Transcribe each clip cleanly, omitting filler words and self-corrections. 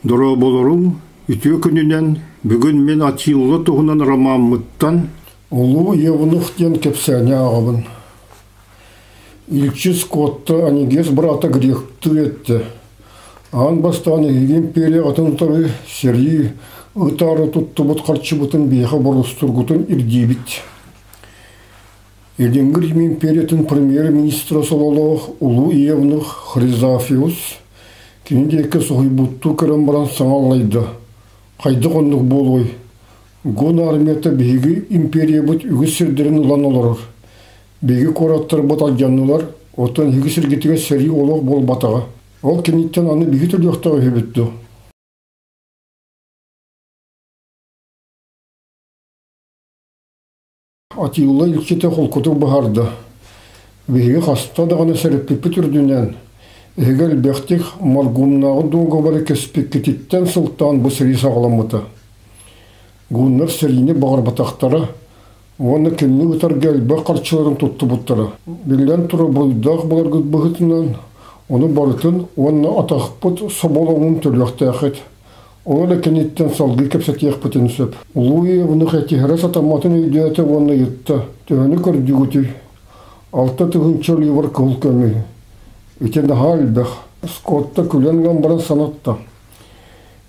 Дорооболоруҥ, үтүө күнүнэн! Бүгүн мин Атилла туһунан ромаммыттан Улуу Евнух диэн кэпсээни ааҕабын. Илчи Скотта Анигес быраата гректыы эттэ. Аан бастаан эһиги империя атын утары сэрии ытаары туттубут харчыбытын биһиэхэ боростургутун ирдиибит. Илиҥҥи Рим империятын премьер-министрэ сололоох Улуу Евнух Хризафиус кини диэки соһуйбуттуу көрөн баран саҥа аллайда: «Хайдах оннук буолуой? Гун армията биһиги империябыт үгүс сирдэрин ылан олорор. Биһиги куораттарбыт алдьаннылар, оттон эһиги сиргитигэр сэрии олох буолбатаҕа. Ол кэнниттэн аны биһиги төлүөхтээх үһүбүт дуо?» Атилла илчитэ холкутук быһаарда: «Биһиги хаста даҕаны сэрэппиппит үрдүнэн, эһиги элбэхтик Маргумнааҕы дуогабары кэспиккититтэн сылтаан бу сэрии саҕаламмыта. Гуннар сэриини баҕарбатахтара уонна кинини ытарга элбэх харчыларын туттубуттара. Биллэн турар, буруйдаах буоларгыт быһыытынан, ону барытын уонна атахпыт соболоҥун төлүөхтээххит. Ол эрэ кэнниттэн салгыы кэпсэтиэхпитин сөп. Улуу Евнух этиһэрэ сатамматын өйдөөтө уонна ыйытта: «Төһөнү көрдүгүтүй? 6000 ливр кыһыл көмүһү. Ити наһаа элбэх». Скотта күлэн ылан баран санатта: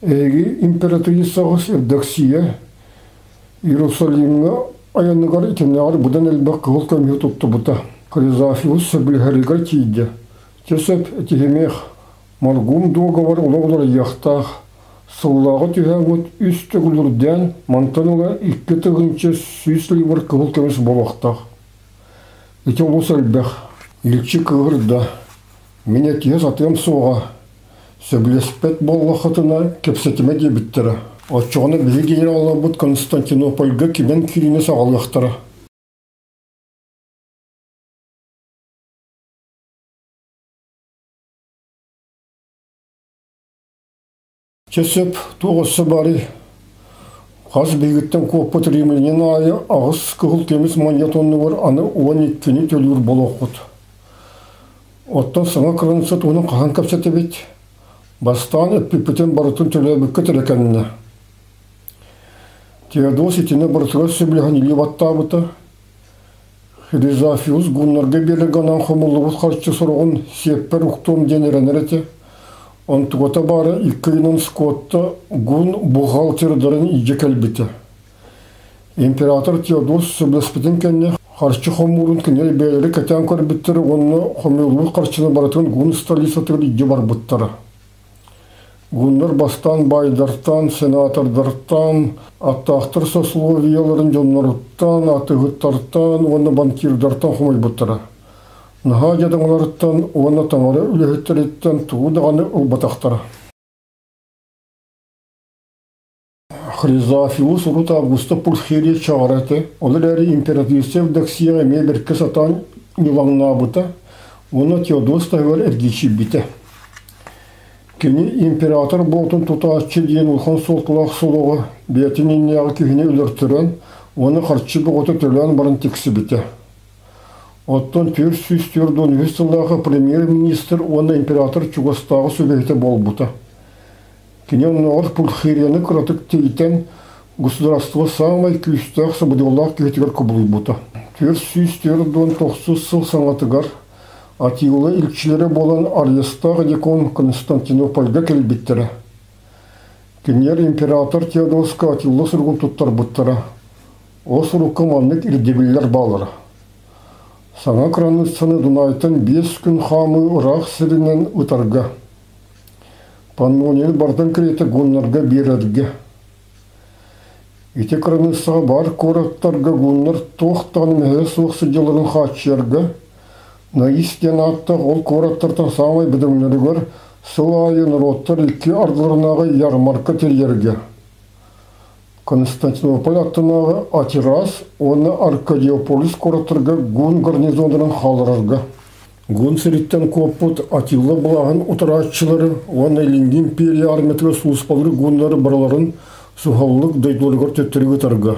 «Эһиги императрицаҕыс Евдоксия Иерусалимҥа айаныгар итиннээҕэр быдан элбэх кыһыл көмүһү туттубута. Хризафиус сөбүлэһэригэр тиийдэ. Чэ сөп, этиһимиэх. Моргун дуогабар олох уларыйыахтаах. Сыллааҕы түһээҥҥит үс төгүл үрдээн, мантан ыла 2100 ливр кыһыл көмүс буолуохтаах. Ити олус элбэх. Илчи кыыһырда. Мин этиһэ сатыам суоҕа. Сөбүлэспэт буоллаххытына, кэпсэтимэ диэбиттэрэ. Оччоҕуна биһиги генералларбыт Константинопольга кимэн киириини саҕалыахтара. Чэ сөп, туох өссө баарый? Хас биһигиттэн куоппут римлянин аайы аҕыс кыһыл көмүс монет оннугар аны 12-ни төлүүр буолуоххут. Оттон саҥа кыраныысса туһунан хаһан кэпсэтэбит? Бастаан эппиппитин барытын төлөөбүккүт эрэ кэннэ. Теодос итини барытыгар сөбүлэһэн илии баттаабыта. Хризафиус гуннарга биэрэргэ анаан хомуллубут харчы сороҕун сиэппэр уктуом диэн эрэнэр этэ. Онтуката баара икки ыйынан Скотта гун бухгалтердарын илдьэ кэлбитэ. Император Теодос сөбүлэспитин кэннэ харчы хомуурун кинилэр бэйэлэрэ кэтээн көрбүттэрэ уонна хомуйуллубут харчыны барытын гун столицатыгар илдьэ барбыттара. Гуннар бастаан баайдартан, сенатордартан, аттаахтар сословиеларын дьонноруттан, атыыһыттартан уонна банкирдартан хомуйбуттара. Наһаа дьадаҥыларыттан уонна таҥара үлэһиттэриттэн тугу даҕаны ылбатахтара. Хризафиус урут Августа Пульхерия чаҕара этэ, ол эрээри императрица Евдоксия эмиэ бэркэ сатаан ньылаҥнаабыта уонна Теодос таһыгар эргичийбитэ. Кини император буолтун тутааччы диэн улахан суолталаах солоҕо бэйэтин иннинээҕи киһини өлөртөрөн уонна харчы бөҕөтө төлөөн баран тиксибитэ. Оттон 443 сыллааҕы премьер-министр уонна император чугастааҕы сүбэһитэ буолбута. Кини оннооҕор Пульхерияны кыратык тэйитэн, государство саамай күүстээх сабыдыаллаах киһитигэр кубулуйбута. 449 сыл саҥатыгар Атилла илчилэрэ буолан Арьестаах дьякон Константинопольга кэлбиттэрэ. Кинилэр император Теодоска Атилла суругун туттарбыттара. Ол сурукка маннык ирдэбиллэр бааллара. Саҥа кыраныыссаны Дунаайтан 5 күн хаамыы ыраах сиринэн ытарга. Паннонияны барытын кэриэтэ гуннарга биэрэргэ. Ити кыраныыссаҕа баар куораттарга гуннар туох даҕаны мэһэйэ суох сылдьалларын хааччыйарга, Наис диэн ааттаах ол куораттартан саамай бөдөҥнөрүгэр сыл аайы норуоттар икки ардыларынааҕы ярмарка тэрийэргэ. Константинополь аттынааҕы Атирас уонна Аркадиополис куораттарга гун гарнизоннарын хаалларарга. Гун сириттэн куоппут Атилла былааһын утарааччылары уонна Илиҥҥи империя армиятыгар сулууспалыыр гуннары барыларын суһаллык дойдуларыгар төттөрү ытарга.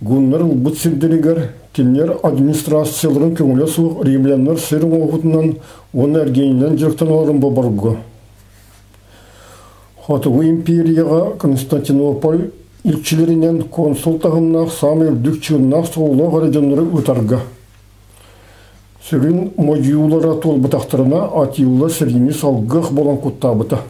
Гуннар ылбыт сирдэригэр кинилэр администрацияларын көҥүлэ суох римляннар сир оҥоһуутунан уонна эргиэнинэн дьарыктаналларын боборго. Хотугу империяҕа Константинополь илчилэринэн консул таһымнаах саамай үрдүк чыыннаах суоллаах эрэ дьоннору ыытарга. Сүрүн модьуйуулара туолбатахтарына Атилла сэриини салгыах буолан куттаабыта.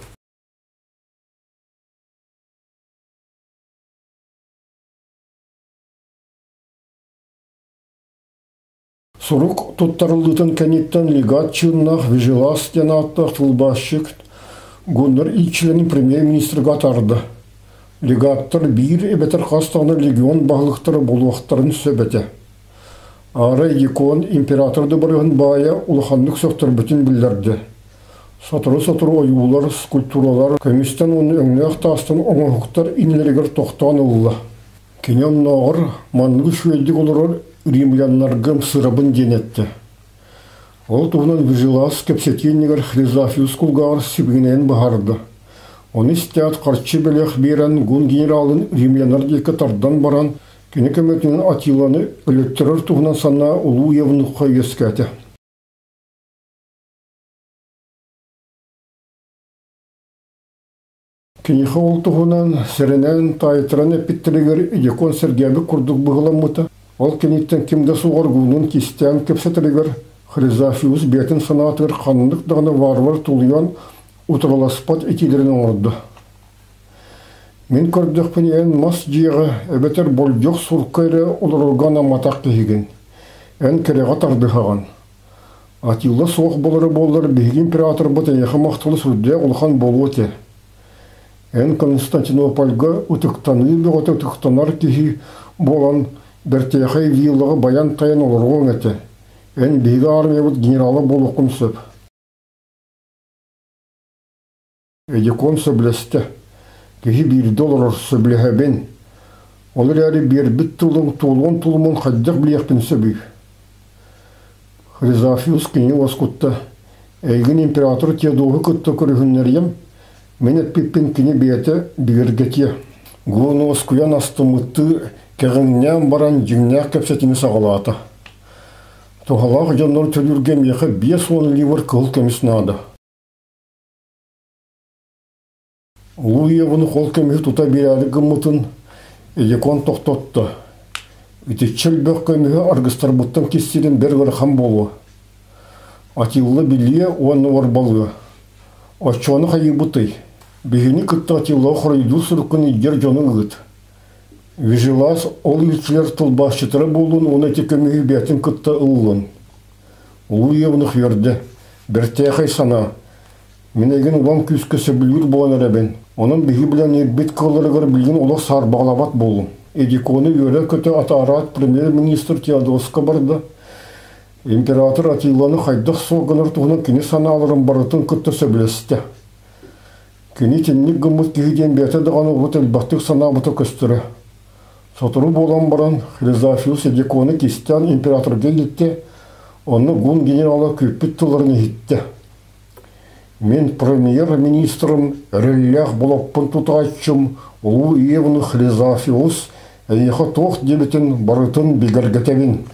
Сурук туттарыллыытын кэнниттэн легат чыыннаах Вижелас диэн ааттаах тылбаасчыт Гуннар илчилэрин премьер-министрга атаарда. Легаттар биир эбэтэр хас даҕаны легион баһылыктара буолуохтарын сөп этэ. Аара Якон император дыбарыһын баайа улаханнык сөхтөрбүтүн биллэрдэ. Сотору-сотору ойуулар, скульптуралар көмүстэн уонна өҥнөөх таастан оҥоһуктар иннилэригэр тохтоон ылла. Кини оннооҕор маннык үчүгэйдик олорор римляннарга ымсыырабын диэн эттэ. Ол туһунан Вижелас кэпсэтии иннигэр Хризафиус кулгааҕар сибигинэйэн быһаарда. Ону истээт харчы бэлэх биэрэн гун генералын римляннар диэки тардан баран, кини көмөтүнэн Атиланы өлөттөрөр туһунан санаа улуу евнухха үөскээтэ. Киниэхэ ол туһунан сэрэнэн, таайтаран эппиттэригэр Идикон сэргээбит курдук быһыламмыта. Ол кэнниттэн ким да суоҕар гуунун кистээн кэпсэтэригэр Хризафиус бэйэтин санаатыгар ханнык даҕаны варвар тулуйан утарыласпат этиилэрин оҥордо. Мин көрдөхпүнэ эн мас дьиэҕэ эбэтэр болдьох сурка эрэ олорорго анамматах киһигин. Эн кэрэҕэ тардыһаҕын. Атилла суох буолара буоллар биһиги императорбыт эйиэхэ махтала сүрдээх улахан буолуо этэ. Эн Константинопольга ытыктаныы бөҕөтө ытыктанар киһи буолан бэртээхэй виллаҕа байан-тайан олоруоҥ этэ. Эн биһиги армиябыт генерала буолуоххун сөп. Эдикон сөбүлэстэ. Киһи биирдэ олорор сөбүлэһэбин. Ол эрээри биэрбит тылым туолуон тулумун хайдах билиэхпин сөбүй? Хризафиус кини уоскутта. Эйигин император Теодоһу кытта көрүһүннэриэм, мин эппиппин кини бэйэтэ бигэргэтиэ. Гуон уоскуйан астыммыттыы кэҕиҥнээн баран дьиҥнээх кэпсэтиини саҕалаата. Туһалаах дьоннору төлүүргэ миэхэ 50 ливр кыһыл көмүс наада. Улуу Иеваны хол көмүһү тута биэрээри гыммытын Эдикон тохтотто. Итиччэ элбэх көмүһү аргыстарбыттан кистиирин бэр ыарахан буолуо. Атилла билиэ уонна уорбалыа. Оччону хайыыбытый? Биһини кытта Атиллаҕа хоруйдуур суруккун илдьэр дьону ыыт. Вижелас ол илчилэр тылбаасчыттара буоллун уонна ити көмүһү бэйэтин кытта ыллын. Улуу Иевнух үөрдэ. Бэртээхэй санаа. Мин эйигин улам күүскэ сөбүлүүр буолан эрэбин. Онон биһиги билэн ирбит кыалларыгар билигин олох саарбаҕалаабат буоллум. Эдиконы үөрэ-көтө атаараат премьер-министр Теодоска барда. Император Атиланы хайдах суох гынар туһунан кини санааларын барытын кытта сөбүлэстэ. Кини итинник гыммыт киһи диэн бэйэтэ даҕаны урут элбэхтик санаабыта көстөрө. Сотору буолан баран Хризафиус Эдиконы кистээн императорга илиттэ, онно гун генерала күүппүт тылларын иһиттэ. Мин премьер-министрым, эрэллээх болоппун тутааччым Улуу Иевну Хризафиус эйиэхэ туох диэбитин барытын бигэргэтэбин.